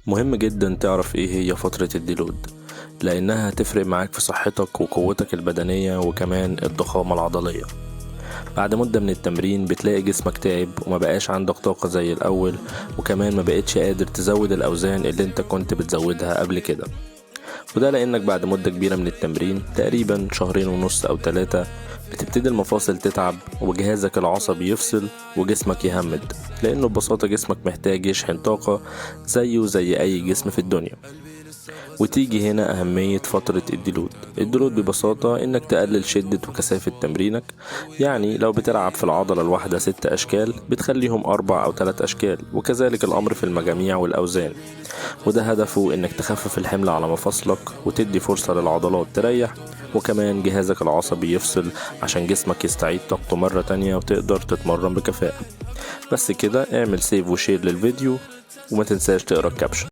مهم جدا تعرف ايه هي فترة ال deload، لانها هتفرق معاك في صحتك وقوتك البدنية وكمان الضخامة العضلية. بعد مدة من التمرين بتلاقي جسمك تعب وما بقاش عندك طاقة زي الأول، وكمان ما بقتش قادر تزود الأوزان اللي انت كنت بتزودها قبل كده. وده لأنك بعد مدة كبيرة من التمرين، تقريبا 2.5 شهر أو 3، بتبتدي المفاصل تتعب وجهازك العصبي يفصل وجسمك يهمد، لأنه ببساطة جسمك محتاج يشحن طاقة زيه زي أي جسم في الدنيا. وتيجي هنا أهمية فترة ال deload. ال deload ببساطة إنك تقلل شدة وكثافة تمرينك. يعني لو بتلعب في العضلة الواحدة 6 أشكال، بتخليهم 4 أو 3 أشكال، وكذلك الأمر في المجاميع والأوزان. وده هدفه إنك تخفف الحمل على مفاصلك وتدي فرصة للعضلات تريح، وكمان جهازك العصبي يفصل عشان جسمك يستعيد طاقته مرة تانية وتقدر تتمرن بكفاءة. بس كده، اعمل save و share للفيديو وما تنساش تقرا ال caption.